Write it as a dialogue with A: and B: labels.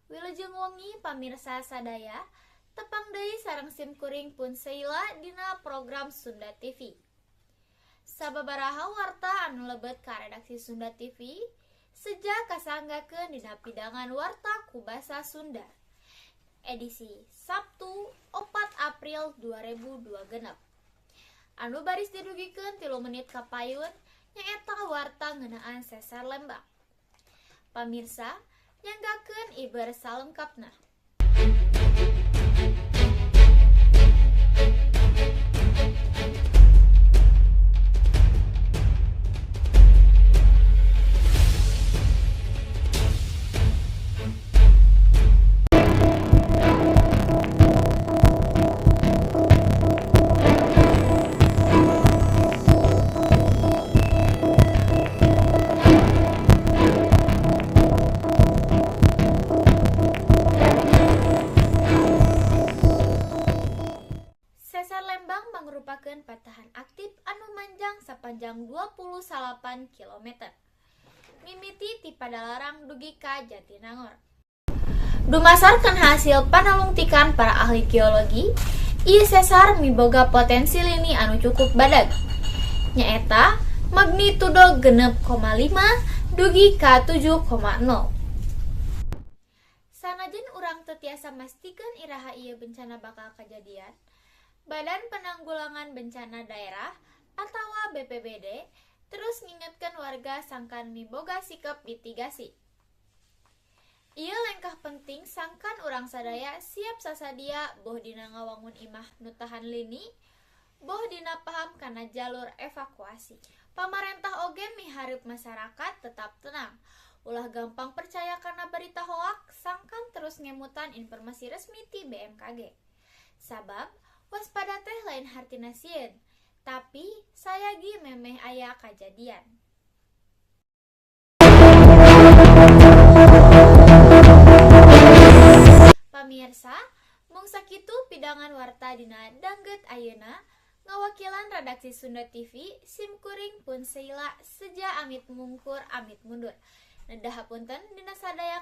A: Wilujeng wengi pamirsa sadaya, tepang deui sareng simkuring pun Sheila dina program Sunda TV. Sababaraha warta anu lebet ka redaksi Sunda TV sejak kasanggakeun dina pidangan warta ku basa Sunda. Edisi Sabtu 4 April 2026. Anu baris didugikeun 3 menit kapayun nyaeta warta ngeunaan sesar Lembang. Pamirsa, nyanggakeun iber salengkapna. Sesar Lembang mangrupakeun patahan aktif anu manjang sapanjang 28 km. Mimiti ti Padalarang dugi ka Jatinangor. Dumasarkan hasil panalungtikan para ahli geologi, ieu sesar miboga potensi lini anu cukup badag. Nyaeta magnitudo 6,5 dugi ka 7,0. Sanajan urang teu tiasa mastikeun iraha ieu bencana bakal kajadian, Badan Penanggulangan Bencana Daerah atawa BPBD terus ngingetkeun warga sangkan miboga sikep mitigasi. Ieu lengkah penting sangkan urang sadaya siap sasadia boh dina ngawangun imah nu tahan lini, boh dina paham kana jalur evakuasi. Pamarentah oge mihareup masyarakat tetap tenang, ulah gampang percaya kana berita hoak sangkan terus ngemutan informasi resmi ti BMKG. Sabab waspada teh lain hartina sieun, tapi sayagi memeh aya kajadian. Pamirsa, mung sakitu pidangan warta dina danggeut ayeuna, ngawakilan redaksi Sunda TV, simkuring pun Sheila seja amit mungkur amit mundur. Nedah hapunten dina sadaya